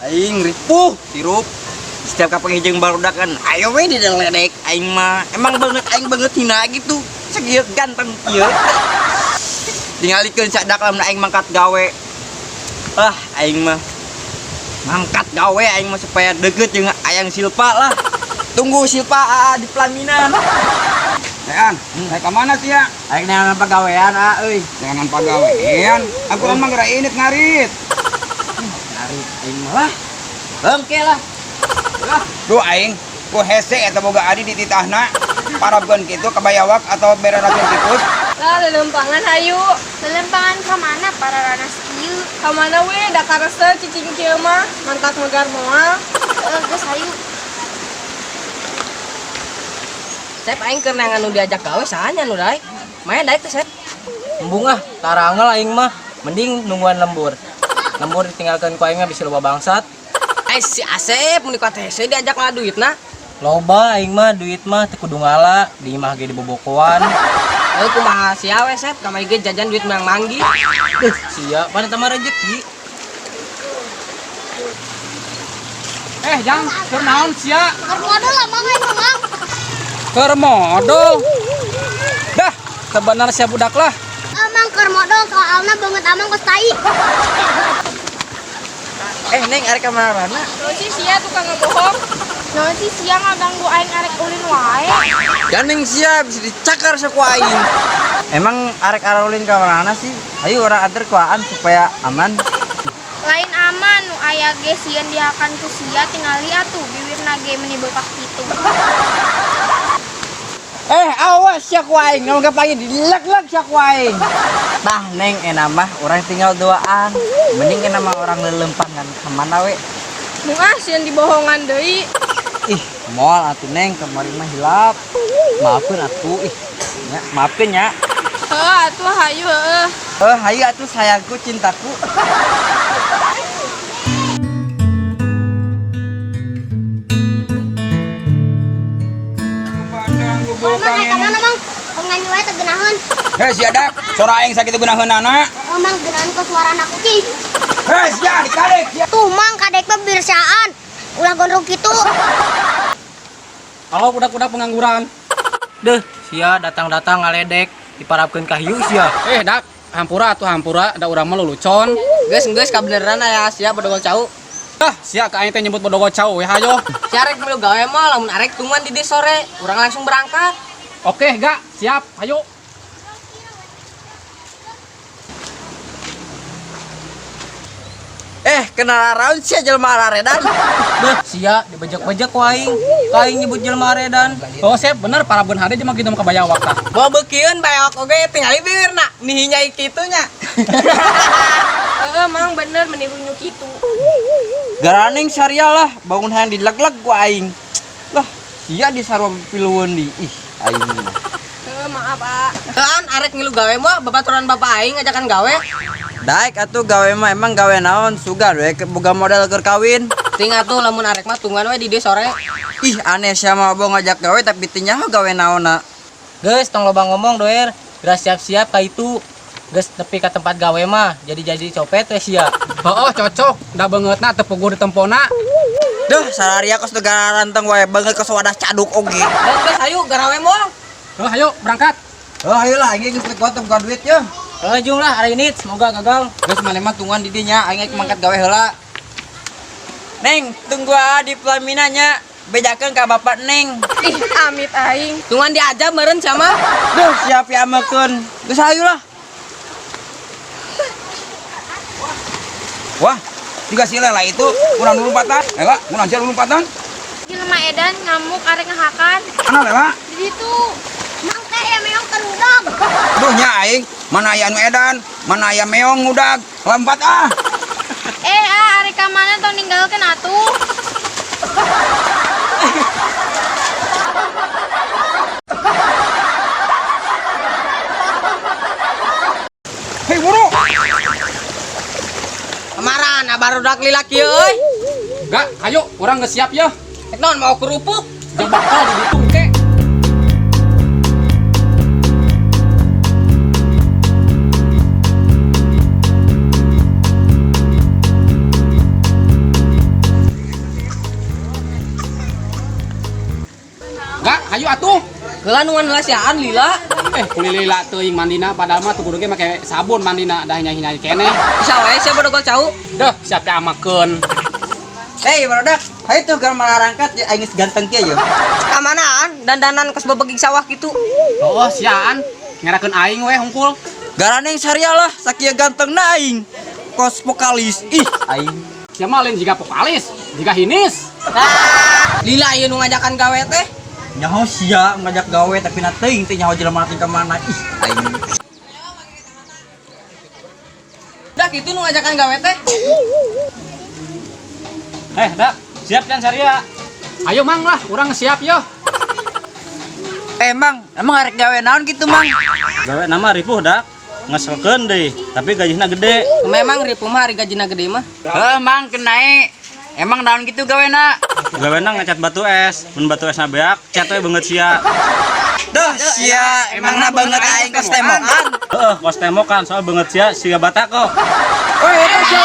Aing ripuh sirup. Setiap kapan jeung barudak kan ayo we diledek aing mah. Emang banget aing banget hina gitu. Sakieu ganteng kieu. Tingalikeun sadak lamun aing mangkat gawe. Ah, aing mah mangkat gawe aing mah supaya deket jeung ayang Silpa lah. Tunggu Silpa aa di pelaminan. Dean, saya ke mana sih ya? Aing neangan pagawean ah euy. Jangan pagawean. Aku mah geura init ngarit. Ngarit aing mah lah. Bengke lah. Duh aing, ku hese eta boga adi di titahna. Parabkeun kitu ka bayawak atau bere racun tikus. Lah lelempangan hayu. Lelempangan ka mana para ranas kieu? Ka mana we da karese cicing kieu mah, mantak megar moal. Heeh, geus hayu. Sep aing keur neangan nu diajak gawe saha nya nu daek? Maya daek teh Sep. Embung ah, tarangel aing mah. Mending nungguan lembur. Lembur ditinggalkeun ku aing mah bisi loba bangsat. Eh si Asep mun di hese diajak ngala duitna. Loba aing mah duit mah teu kudu ngala, di imah ge dibobokoan. Heuh kumaha sia we Sep, kamari ge jajan duit menang manggi. Duh, sia pan eta mah rezeki. Eh, Jang, keur naon sia? Keur modal lah mang aing mang. Keur modal. Dah, sebenar sia budak lah. Amang keur modal soalna beungeut amang geus tai. Eh Neng arek ka mana? Naon sih sia tukang ngebohong? Naon sih sia ngaganggu aing arek ulin wae. Gandeng sia bisa dicakar saku aing. Emang arek arulin ka mana sih? Ayo orang anter ku aan supaya aman. Lain aman nu aya ge sieun dihakan ku sia tingali atuh biwirna ge meuni beupak kitu. Eh awas sia ku aing, naon kapanggih dilek-lek sia ku aing. Tah Neng enak mah orang tinggal duaan. Mending enak mah orang lelempangan ka mana we. Mung ah sieun dibohongan deui. Ih, moal atuh Neng kamari mah hilap. Maafkeun atuh ih. Ya, maafkeun nya. Heuh atuh hayu heueuh. Eh, hayu atuh sayangku cintaku. Mang arek ka mana mang? Nyanyi wae teu geunaheun. Hei sia dak, sora aing sakitu geunaheunana. Oh mang geunaheun ku suara anak kucing. Hei sia dikadek sia. Tuh mang kadek mah birsaan. Ulah gondrong kitu. Kalau budak-budak pengangguran. Deuh, sia datang-datang ngaledek, diparabkeun ka hiu sia. Eh, dak, hampura atuh hampura, da urang mah lulucon. Geus geus kabeneran aya sia bodogol cau. Dah, sia ka aing teh nyebut bodogol cau we hayo. Sia arek milu gawe mah lamun arek tungguan di dieu sore, urang langsung berangkat. Oke, gak, siap, ayo. Eh, kenal raun sia jelema araredan. Deuh, sia dibejek-bejek ku aing. Ka aing nyebut jelema aredan. Oh, Sep, bener parabkeun hade jelema kitu mah ka bayawak tah. Mau beukieun bayawak oge tingali bibirna, nihinyai kitu nya. Heeh mang bener meuni hunyu kitu. Garaning syariah lah, bangun hayang dileg-leg ku aing. Lah, sia disarua piluweun di. Ih, aing mah. Heuh maaf ah. Heuan arek ngilu gawe mah babaturan bapak aing ngajakan gawe. Daek atuh gawe mah emang gawe naon sugan we boga modal keur kawin. Ting atuh lamun arek mah tungguan we di dieu sore. Ih, aneh sia mah boh ngajak gawe tapi teu nyaho gawe naonna. Geus tong loba ngomong doer, geura siap-siap ka itu. Geus nepi ka tempat gawe mah, jadi-jadi copet we sia. Heuh, cocok, da beungeutna teu puguh ditempona. Duh, sararia kos negara ranteng wae beungeut kos wadah caduk oge. Geus geus hayu garawe moal. Heuh, ayo berangkat. Oh, ayo lah aing geus teu kuat teu buka duit yeuh. Heuh jung lah ari ini semoga gagal. Geus maneh mah tungguan di dieu nya, aing mangkat gawe heula. Neng, tunggu ah di pelaminan nya. Bejakeun ka bapak Neng. Ih amit aing. Tungguan diajak meureun sia mah. Duh, siap ya amekeun. Geus hayu lah. Wah, juga si Lela itu kurang lompatan. Lela, kurang sia lompatan. Jelema edan ngamuk arek ngahakan. Mana Lela? Di ditu. Mang teh ya meong keur ngudag. Duh nya aing, mana aya anu edan, mana aya meong ngudag. Lompat ah. Eh ah arek ka mana tong ninggalkeun atuh. Hei buru. Kemaran barudak lila kieu euy. Gak, ayo, urang geus siap yeuh. Rek naon mau kerupuk? Jeung bakal di ditu engke. Gak, hayu atuh. Heula nungan heula siaan lila. Eh, kuli lila teuing mandina padahal mah tuh kudu ge make sabun mandina dah nyai-nyai keneh. Bisa wae sia bodogol cau. Deh, siap amakeun. Hei, barudak, hayu tuh keur marangkat ya aing geus ganteng kieu yo. Kamanaan dandanan kos bebegig sawah kitu. Oh, siaan. Ngerakeun aing weh hungkul. Garaneng saria lah, sakieu gantengna aing. Kos vokalis. Ih, aing. Sia mah lain jiga vokalis, jiga hinis. Lila ieu nu ngajakan gawe teh. Nyaho sia ngajak gawe tapi na teuing teh nyaho jelema teh ka mana. Ih, aing. Dah kitu nu ngajakan gawe teh. Eh, dak, siap kan Saria? Ayo mang lah, urang siap yo. Eh, Mang, emang arek gawe naon gitu, Mang? Gawe nama ripuh dak, ngeselkeun deui, tapi gajihna gede. Memang ripu mah ari gajina gede mah. Heuh, Mang, kenae. Emang naon gitu gawena? Gawena ngecat batu es, mun batu esna beak, cat we beungeut sia. Duh, sia, emangna banget aing kos temokan. Heeh, kos temokan soal beungeut sia siga batako. Woi, eta sia.